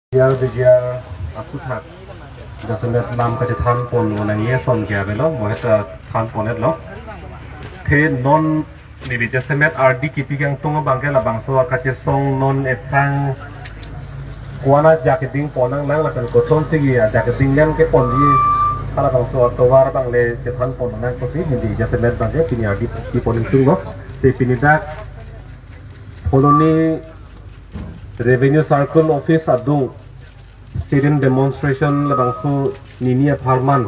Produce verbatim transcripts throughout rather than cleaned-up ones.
Biar biar aku thak. Jasemet lam kachethan pon lo nangji ason ke avelo, mo heta than pon-etlo. The non neli jasemet ardi kipi kangtung abang ke labangso akachesong non epang kuana ajak keding pon nanglang lapen kosonsi ajak keding len keponji. Halabangso atovar abang le chethan pon nang kosi neli jasemet abang ke pini ardi kipon ingtunglo. Si pini dak Phuloni Revenue Circle Office adung sit-in demonstration labangso nini apharman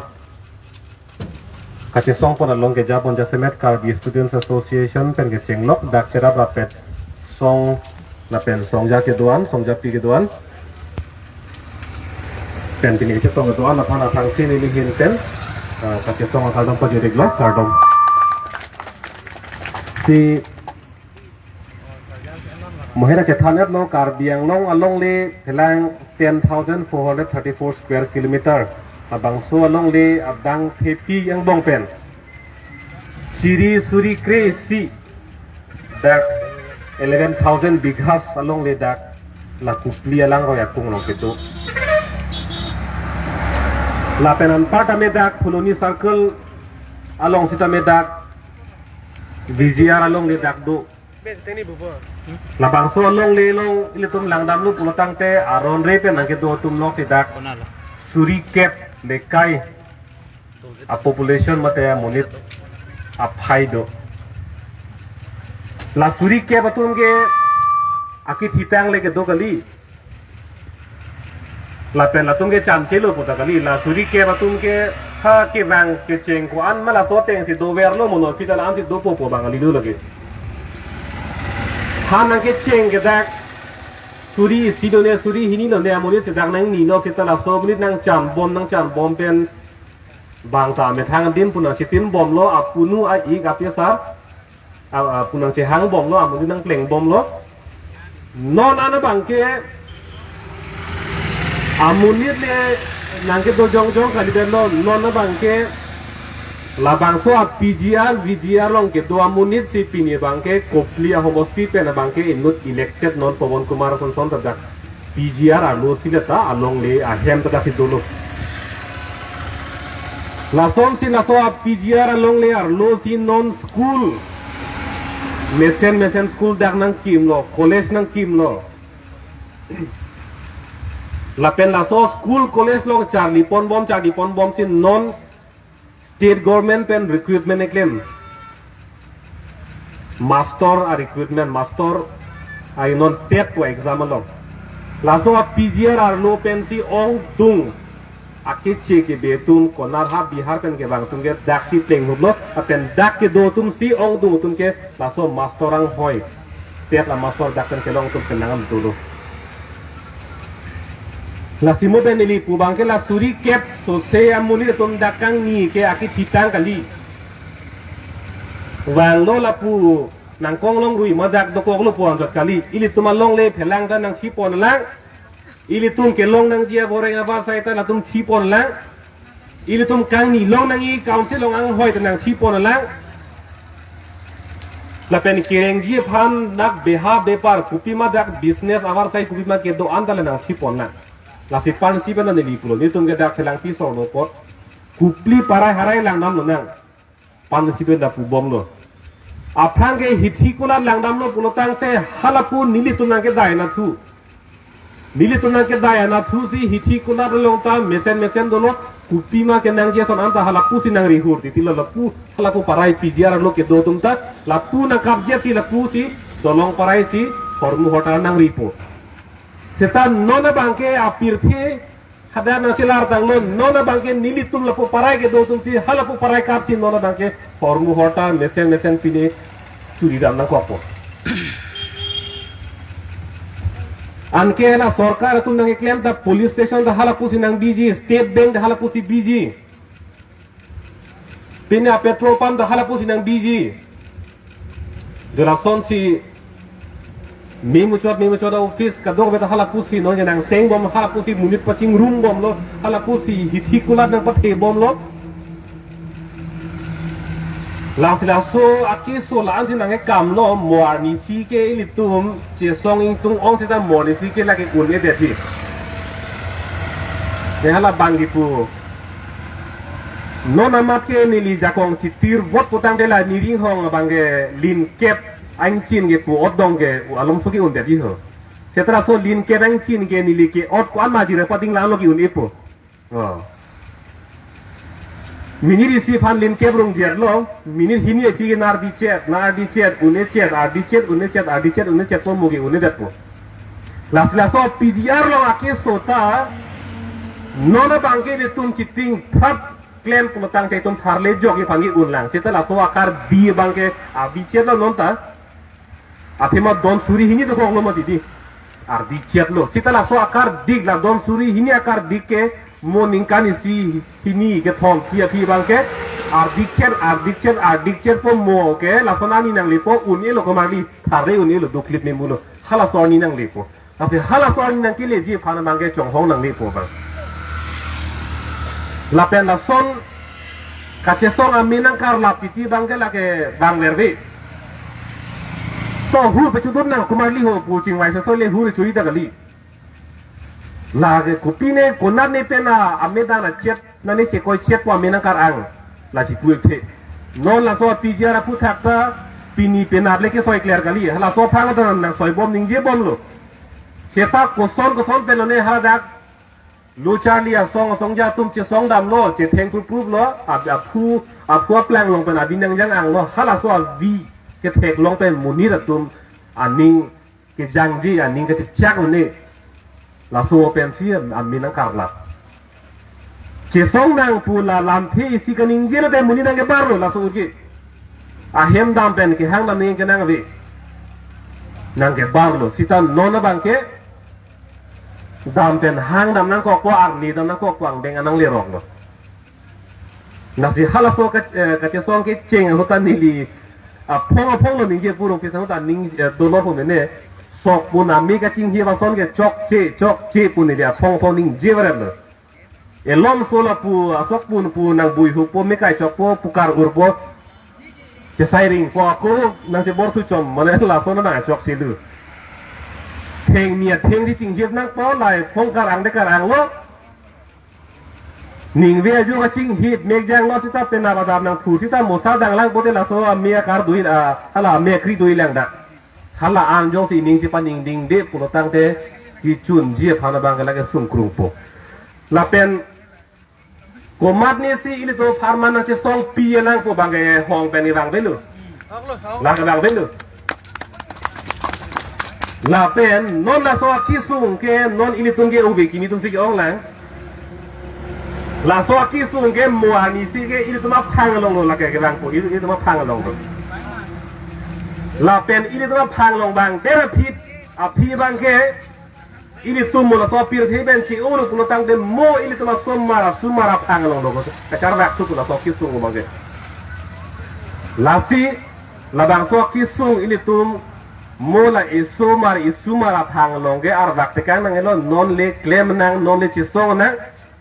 kachesong pon along keja pon jasemet Karbi Students Association pen kechenglok dak cherap rapet song lapen songja kedo-an, songjapi kedo-an pen pini kachetong kedo-an aphan aphrangsi neli ahin pen, ah, kachesong akardom pajir-iklo, kardom. Si mo heta chethan-etlo, Karbi Anglong alongle phelang ten thousand four hundred thirty-four square kilometer. Labangso alongle adang thepi angbong pen chiri suri kre-isi dak eleven thousand bighas alongle dak la Kopili alangroi akung along kedo. Lapen anparta me dak Phuloni Circle along sita me dak V G R alongle dak do. Labangso alongle along ilitum langdamlo pulo tangte aron re pen nangkedo atum alongsi dak suri kep lekai apopulation mate amonit aphai do. La suri kep atum ke akithitang le kedo kali. Lapen latum ke chamchelo puta kali, la suri kep atum ke ha kevang kecheng ko-an ma laso atengsi doverlo, mono pita la-ansi dopo pu abang kalidet lagi. Ha nangkecheng ke dak suri isi lone, suri hini lone amonit si dak nangnilo seta laso amonit nangchanbom, nangchanbom pen bang ta methang adim pu nangchitinbomlo, apunu a-ik apesar a, a, pu nangchehangbomlo, amonit nangplengbomlo. Non an abang ke amonit le nangkedo jongjong kalidetlo, non abang ke labangso a P G R, V G R along kedo amonit si pini abang ke Kopili ahomosti pen abang ke inut elected non Pawan Kumar Johnson ta dak P G R arlo si leta alongle ahem ta si dolo. Lasonsi laso a P G R alongle arlo si non school mesen mesen school dak nangkimlo, college nangkimlo. Lapen laso school college along charliponbom, charliponbomsi non state government pen recruitment keklem. Master a recruitment, master a non TET pu exam along. Laso a P G R arlo pensi ongdung akeche kebe atum konat ha Bihar pen kevang atum ke daksi plenghup lo, lapen dak kedo atumsi ongdung atum ke laso master anghoi. TET a master dak pen kelong atum pen nangam dolo. Lasi mo pen neli pu abang ke la suri kep sose amonit atum dak kangni ke akithitang kali. Vanglo lapu nangkong longrui ma dak dokoklo pu anchot kali. Ilitum alongle phelang ta nangchipon lang. Ilitum kelong nangji aboreng avarsai ta latum chipon lang. Ilitum kangni long nangji council along anghoi ta nangchipon lang. Lapen kerengji aphan dak beha bepar kopima dak business avarsai kopima kedo-an ta le nangchipon lang. Lasi pensi pen neli pulo, nelitum ke dak phelang piso lo apot Kopili parai harai langdamlo nang. Pensi pen dak pubomlo. Aphrang ke hithi kulat langdamlo pulo tangte halapu nelitum nangkedai anatthu. Nelitum nangkedai anatthu si hithi kulat along ta mesen mesen dolo, kopima kenangji ason anta halapusi nangrihur titilo lapu, halapu parai P G R along kedo atum ta lapu nangkapjesi lapusi dolong parai si hormu hortar nangripo. Seta non abang ke apirthe hadak nangchelar tanglo, non abang ke nelitum lapu parai kedo atumsi halapu parai kapsi non abang ke hormu hortar mesen mesen pine churi dam nangkokpo. Anke la sorkar atum nangkeklem ta police station ta halapusi nangbiji, State Bank ta halapusi biji. Pine a petrol pump ta halapusi nangbiji. Lasonsi memuchot memuchot office kadokave ta halapusi non je nangsengbom, halapusi monit pachingrumbomlo, halapusi hithi kulat nangpathebomlo. Lasi laso akeso la-ansi nangkekamlo, mo arnisi ke ilitum chesong ingtung ong seta mo arnisi ke lake un-edetji. Ne hala abang kipu. Non amat ke neli jakong chitir vot putangte la neli ringhong abang ke lin kep angchin kipu otdong ke alomso ke-un det ji ho. Seta laso lin kep angchin ke neli ke-ot ko-an ma jire pading lang lo ke-un-epo. Oh. Minit isi aphan lin kep rungjet lo, minit hini aphi ke nar di chet, nar di chet, un-e chet, ar di chet, un-e chet, ar di chet, un-e chet po mo ke-un-e det po. Lasi laso P G R along akeso ta, non abang ke ilitum chiting phat klem pulotangte itum tharle jok aphan ke-un lang. Seta laso akardi abang ke ar di chet lo non ta. Athema don suri hini dokok lo mati di. Ar di chet lo. Seta laso akardi la don suri hini akardi ke mo ningkan isi hini kethom aphi aphi abang ke ar di chet, ar di chet, ar di chet po mo ke lason arni nanglepo, un-e lo komarli, thare un-e lo, doklip memu lo. Halaso arni nanglepo. Lasi halaso arni nangkeleji aphan abang ke chonghong nanglepo abang. Lapen lason kachesong amen nangkarlap titi abang ke lake bang verve. To hur pachudun nang komarli ho pu chingvai sosoi le hur chui ta kali. Lake kopine konat ne pen a amen dan achet nani chekoi chet po amen nangkar-ang. La chipu-ik the. Non laso P G R aphuthak ta pini penap le kesoi kler kali. Halaso aphan ta nangsoibom ningje bomlo. Seta koson koson pen lone haladak lo charli asong asongja atum chesong damlo, chetheng prup prup lo, ap-, aphu, aphu aplang along pen abi nangjang-ang lo, halaso avi kethek along pen monit atum aning kejangji, aning kechechak lo ne. Laso pensi amen nangkarlap. Chesong nang pu la lamthe isi kaningje lo te monit nangkebar lo laso urke. Ahem dam pen kehang dam ning kenang ave. Nangkebar lo, seta non abang ke dam pen hang dam nangkokpo, arni dam nangkokpo, angdeng anang lerok lo. Lasi halaso ka, eh, kachesong kecheng ahut ta neli aphong aphong lo ningje pu rong pisa ahut ta ning, eh, dolor ho mene. Sok pu nami kachinghip ason ke chokche, chokche pu neli aphong aphong ningje varet lo. Elom so lapu asok pun pu nang bui hupo, me kai chokpo, pukar urpo. Chesai ringpo ako nangchebor thu chom, mane lason nang chokche lo. Thengmi athengri chinghip nangpo, lai phong kar-ang de kar-ang lo. Ningve ajo kachinghip mekjang lo seta penap adam nangphu seta mosa danglang pote laso ame akar dui, ah, hala ame akri dui lang dak. Hala an jongsi ning chepaningdingde pulotangte kechunji aphan abang ke lake sungkrungpo. Lapen komatnesi ilitum apharman nangchesongpi nangpo abang ke hong pen ivang avelo. Lake vang avelo. Lapen non laso akesung ke non ilitum ke ove kimi atumsi ke-ong lang. Laso akesung ke mo arnisi ke ilitum aphang along lo lake kevangpo, ili-, ilitum aphang along lo. Lapen ilitum aphang along abang deraphi aphi abang ke ilitum mo laso pirthe pen che-o lo pulotangte mo ilitum asomar asomar aphang along lo. Kacharvak thu pu laso akesung abang ke. Lasi labangso akesung ilitum mo la isomar isomar aphang along ke arvak tekang nanglo, non le klem nang, non le chesong nang,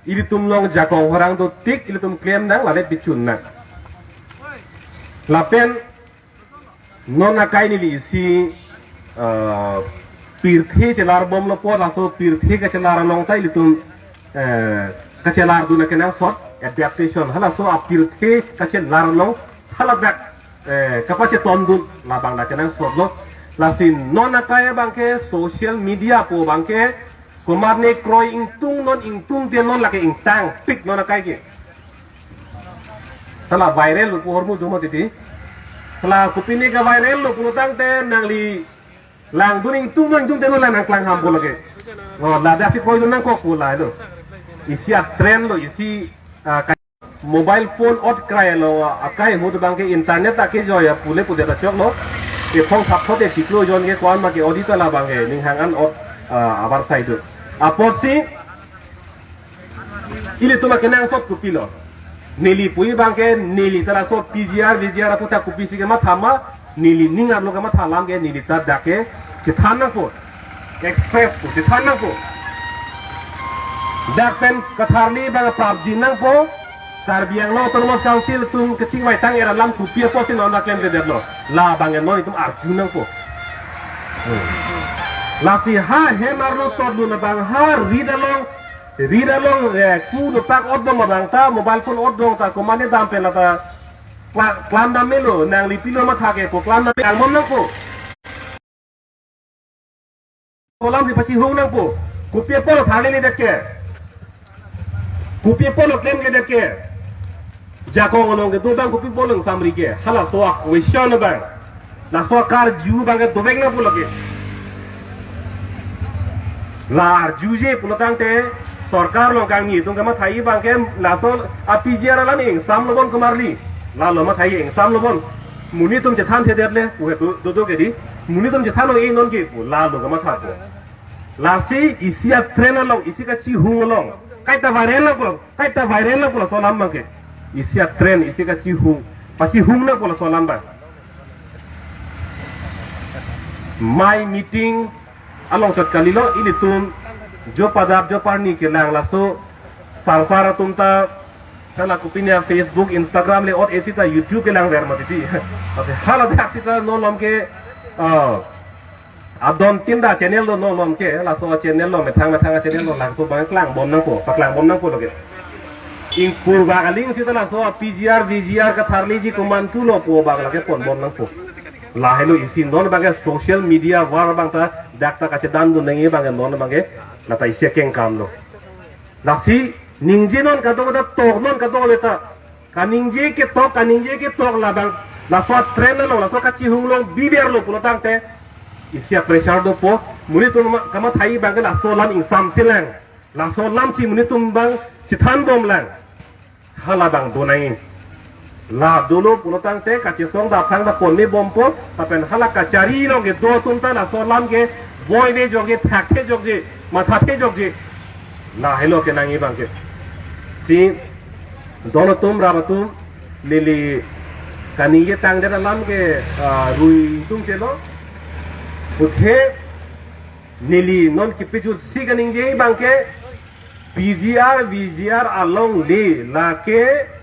ilitum along jakong horang dotik, ilitum klem nang, lale pichun nang. Lapen non akai neli isi, eh, pirthe chelar bomlo apot, laso pirthe kachelar along ta ilitum, eh, kachelar dun akenangsot, adaptation, halaso apirthe kachelar along haladak, eh, kapachetong dun labang dak kenangsot lo. Lasi non akai abang ke social media pu abang ke komatne kroi ingtung non ingtungte non lake ingtangpik non akai ke. Hala viral lo pu ahormu do mati di. Hala kopine kaviral lo pulotangte nangli langdun ingtung non ingtungte non la nangklang hampo lake. Oh, ladak si kroi dun nangkok pu la lo. Isi atrend lo, isi, ah, mobile phone ot krai lo, akai ahut abang ke internet ta kejoi apule pudet achok lo. Ephong thap thot e chiklo jon ke ko-an ma ke-odi ta labang ke ning hang an ot, ah, avarsai do. Apotsi ilitum akenangsot kopilo. Neli pu abang ke neli ta laso P G R, V G R aputhak kopisi kematha ma, neli ning arlo kematha alam ke neli ta dak ke chethan nangpo. Express pu chethan nangpo. Dak pen katharli abang prapjin nangpo. Karbi Anglong Autonomous Council atum kachingvai tang era alam kopi apotsi non dak klemkledetlo. Labang non itum arju nangpo. Hmm. Lasi ha hem arlo totdun abang ha rit along Rit along, eh, ku dopak otbom abang ta, mobile phone otdong ta, komane dam pen lata kla-, klam dam melo, nangli pilo matha ke ko klam dam, klangbom nangpo. Kolam si pachihung nangpo. Kopi apotlo tharledet ke. Kopi apotlo klemledet ke. Jakong along kedo abang kopi apotlo ingsamri ke. Halaso a-question abang, laso akarju abang ke dovek nangpo lake. La arjuje pulo tangte sorkar along kangni atum kamatha abang ke laso a-P G R alam ingsamlo bon komarli. Lalo matha ingsamlo bon. Monit atum chethan thedet le, uhe do, do, do ke di. Monit atum chethan lo, eh, non ke pu, lalo kamatha pu. Lasi isi a-trend along, isi kachihung along, kaita viral nangpo, kaita viral nangpo laso alam abang ke. Isi a-trend, isi kachihung, pachihung nangpo laso alam abang. Mai meeting along chot kalilo, ilitum jo padap jo parni kelang laso sangsar atum ta, hala kopi ne Facebook, Instagram le ot-e sita YouTube kelang ver mati ti. Ase haladak sita non malom ke, ah, adon tinta channel do non malom ke, laso channel along methang methang channel along laso abang klangbom nangpo, paklangbom nangpo lake. Ingpur bak aling sita laso P G R, V G R katharleji komantulo pu abang lake ponbom nangpo. Lahelo isi non abang ke social media war abang ta dak ta kachedandun nangji abang ke non abang ke lata isi akengkam lo. Lasi ningje non kadokave ta, tok non kadokave ta. Kaningje ketok, kaningje ketok labang, laso trend along, laso kachihung along biberlo pulo tangte isi a-pressure dopo. Monit atum ma-, kamatha abang ke laso alam ingsamselang. Laso alam si monit atum abang chethanbomlang. Hala abang do nangji. La dolo pulo tangte kachesong dak aphrang ta ponme bompo, lapen hala kachari along kedo atum ta laso alam ke boive jokje, thakthe jokje, mathathe jokje. Lahelo kenangji abang ke. Si don atum, rap atum, neli kaningje tangdet alam ke, ah, rui tung chelo. Puthe neli non kepajutsi kaningje abang ke, P G R, V G R alongle lake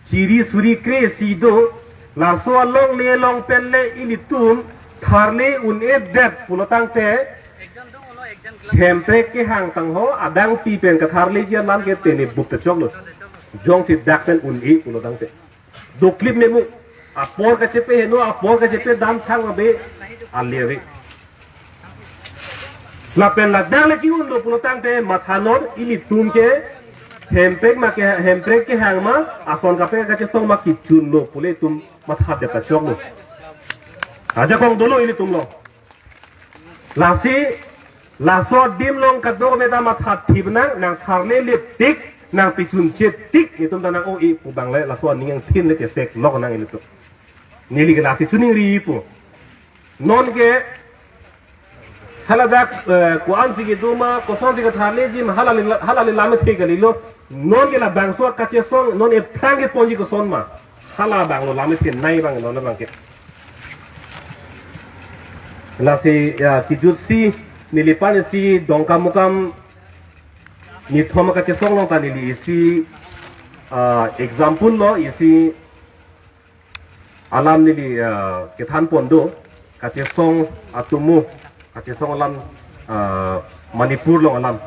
chiri suri kre si do, laso alongle along pen le ilitum tharle un-edet pulo tangte, hemprek kehang tangho, adangpi pen katharleji alam ke tene bup ta choklo. Jongsi dak pen un-e pulo tangte. Doklip memu. Apor kachepe heno, apor kachepe dam thang abe, ale ave. Lapen ladak le ki-unlo pulo tangte mathanon, ilitum ke hemprek ma ke, hemprek kehang ma, ason kaprek kachesong ma kechunlo pule itum mathadet ta choklo. Ajakong dolo ilitum along. Lasi, laso adim along kadokave ta mathathip nang, nangtharlele tik, nangpachunche tik, itum ta nang-o-e pu abang le, laso aning angthin le cheseklok nang ilitum. Neli ke lasi chiningri pu. Non ke, haladak, eh, ko-ansi kedo ma, kosonsi katharleji ma, hala le, hala le lam the kalilo. Non ke labangso kachesong, non ephrang keponji koson ma. Hala abang lo lam the nai abang, non abang ke. Lasi, ya, kejutsi, neli aphan isi Dongkamukam nithom kachesong along ta neli isi, ah, example lo, isi alam neli, ah, kethanpon do, kachesong atumu, kachesong alam, ah, Manipur along alam.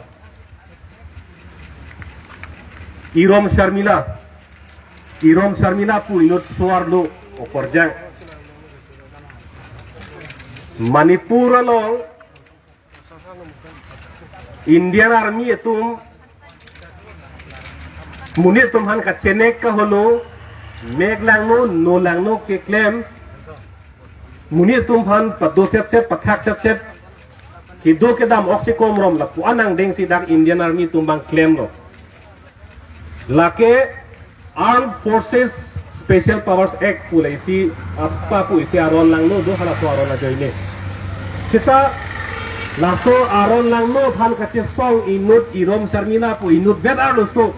Irom Sharmila, Irom Sharmila pu inut so-arlo okorjang. Manipur along Indian Army atum monit atum aphan kachenek kaholo, mek langno, no langno keklem, monit atum aphan padosepsep, pathakchepchep, kedo kedam ok chekomrom lapu anang dengsi dak Indian Army atum abang klemlo. Lake Armed Forces Special Powers Act pu le isi AFSPA pu isi aron langno do, halaso aron ajoine. Seta laso aron langno aphan kachesong inut Irom Sharmila pu inut vet arloso.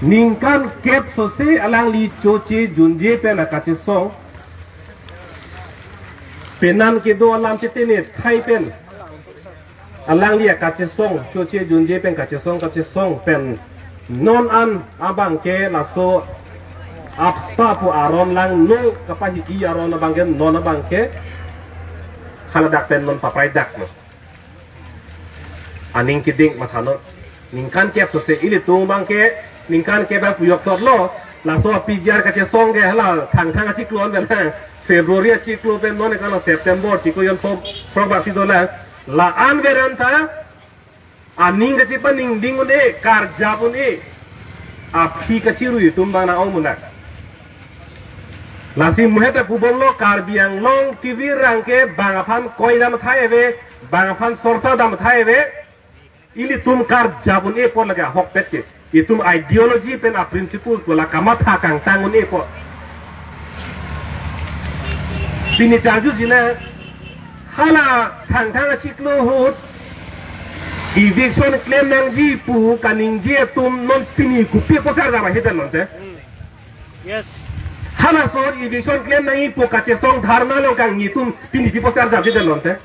Ningkan kep sose alangli choche junje pen akachesong. Penan kedo alam chetene thai pen alangli akachesong, choche junje pen kachesong, kachesong pen non an abang ke laso AFSPA pu aron langno kapahi-i aron abang ke non abang ke haladak pen non papraidaklo. Aning keding mathanon. Ningkan kep sose ilitum abangke, ningkan kep abang pujok thotlo. Laso P G R kachesong ke hala Thangthang achiklo an pen, February achiklo pen non ke lo September chiklo jon pho, phrok bak si dolang. La-an veran ta, aning kachepaningding un-e, karjap un-e, aphi kachirui atum abang nang-ong munak. Lasi muhet ta pubomlo, Karbi Anglong kevirang ke bang aphan koi dam thai ave, bang aphan sorsa dam thai ave, ilitum karjap un-e apot lake ahokpet ke. Itum ideology pen a-principle pu la kamatha kangtang un-e apot. Pini charju jila hala Thangthang achiklo ahut eviction klem nangji pu kaningje atum non pini kopi apot karjap ahedetlo te. Yes. Halaso eviction klem nangji pu kachesong dharna along kangni atum pini pi apot karjap ahedetlo te.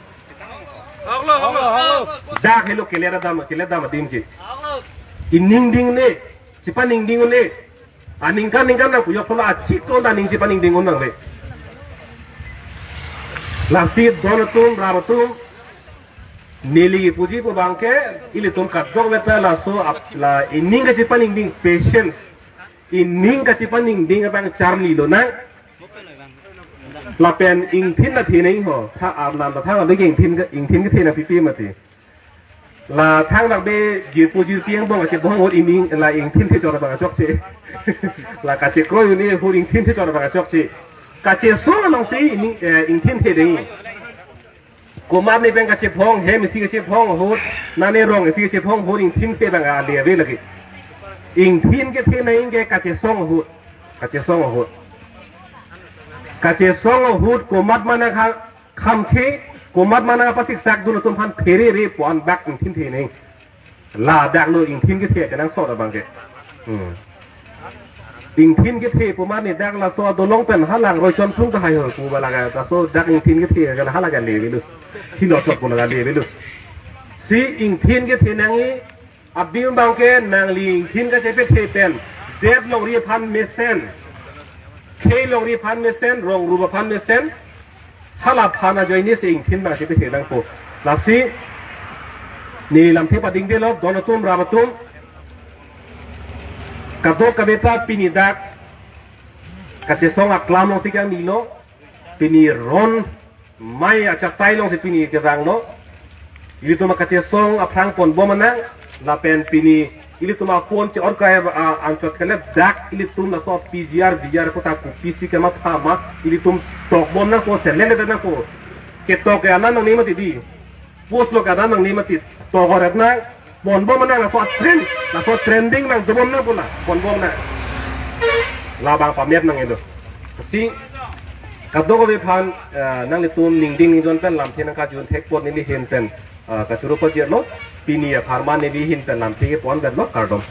Hoklo, hoklo, hoklo. Dak helo kele dam, kele dam adim ke. Hoklo. Iningding un-e, chepaningding un-e. Aningkan ningkan nang pujok phola achiklo ta aning chepaningding un nangle. Lasi don atum, rap atum, neli puji pu abangke, ilitum kadokave ta laso ap-, la ining kachepaningding patience. Ining kachepaningding abang charli lonang. Lapen ingthin ta the nangji ho. Tha arnam ta thang abang ingthin ke, ingthin kethe nangpipe mati. La thangnat be jirpo jirpi angbong kachebong ahut ining la ingthin the chot abang chokche. La kachekroi un-e ahut ingthin the chot abang chokche. Kachesong alongsi ining, eh, ingthin the nangji. Komatne pen kachebong, hem isi kachebong ahut, nane rong isi kachebong ahut, ingthin the abang ale ave lake. Ingthin kethe nangji ke kachesong ahut. Kachesong ahut. Kachesong ahut komat ma nang ha-, khamkhe, komat ma nang pasiksak dun atum aphan pherere pu-an bak ingthin the nangji. Ladak lo ingthin kethe kenangsot abangke. Hmm. Ingthin kethe pu mane dak laso adolong pen halang Roichonplung ta hai ho pu ba lake laso dak ingthin kethe ke hala ke ale avelo. Chilo chok pu lake ale avelo. Si ingthin kethe nangji adim abangke nangli ingthin kachepethe pen. Det longri aphan mesen. Khei longri aphan mesen, rong rup aphan mesen. Hala aphan ajoine si ingthin abang chepethe nangpo. Lasi, neli lamthe padingdelo, don atum, rap atum. Kadokave ta pini dak kachesong aklam alongsi kangnilo. Pini ron mai achatai alongsi pini kevanglo. Ilitum akachesong aphrang ponbom nang, lapen pini ilitum aphone che-on krai, ah, anchot kele dak ilitum laso P G R, V G R kota kopisi kematha ma, ilitum tokbom nangpo, selele nangpo. Ketok ke anan nangne mati di. Post lo ke anan nangne mati. Tok oret nang, ponbom nang laso trend, laso trending nang dobom nang pu la, ponbom nang. Labang pamet nangji do. Si, kadokave aphan, eh, nanglitum ningding ningjon pen lamthe nangkachun thek apot neli ahin pen, eh, kachoro pajirlo, pini apharman neli ahin pen lamthe kepon detlo, kardom.